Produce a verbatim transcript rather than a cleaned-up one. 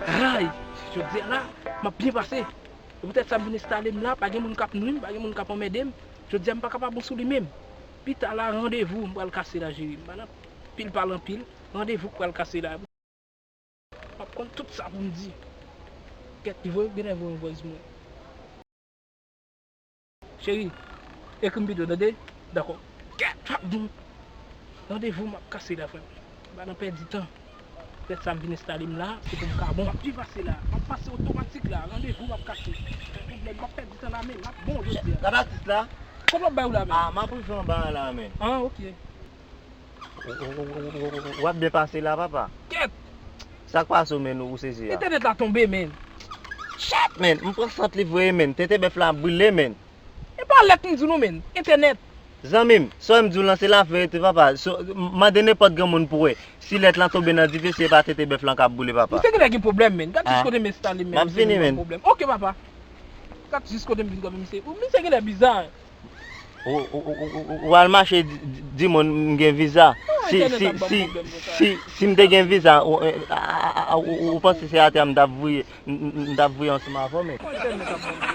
Ray! Jodi a la, m ap byen pase. Se poutèt sa m vin enstale m la, pa gen moun k ap nwi m, pa gen moun k ap anmède m. Jodi a m pa ka pa bon sou li menm. Pita la, randevou m pral kase la, cheri. M pa nan pil pale anpil. Randevou k pral kase la. M ap konn tout sa pou m di. Kèt, li voye, genlè voye yon vòys mwen. Cheri, ekri m pito, tande? Dakò. Kèt, frap di m. Randevou m ap kase la, frè m. M pa nan pèdi tan. Poutèt sa m vin enstale m la, se pou m ka bon. M ap byen pase la. M ap pase otomatik la. Randevou m ap kase. Pa gen pwoblèm, m ap pèdi tan la menm. M ap bon jodi a. Gad atis la. Kòman w ap bay ou la menm? Ah, m ap rive anba a la menm. Ah, ok. W ap byen pase la, papa? Kèt! Sa k pase w, menn, ou sezi a? Entènèt la tonbe, menn. Chat, menn! M pran sant li voye, menn. Tete bèf la ap brile, menn. E pa lèt m di w non, menn. Entènèt. Zanmi m, sa w wè m di w lan, se laverite, papa. So, m-, mande nenpòt granmoun pou wè. Si lèt lan tonbe nan dife, se pa tete bèf lan k ap boule, papa. Misye genlè gen pwoblèm, menn. Gad jis kote m enstale, menn. M ap vini, menn. Pwoblèm. Ok, papa. Gad jis kote m vin kanpe misye. Misye genlè biza. Ou, ou, ou, ou, ou, ou al mache di, di, di moun m gen viza. Si, si, si, si, si m te gen viza, ou, eh, a, a, a, ou, ou panse se atè a m t ap vwiye, m, m, m t ap vwiye ansanm avè w, menn.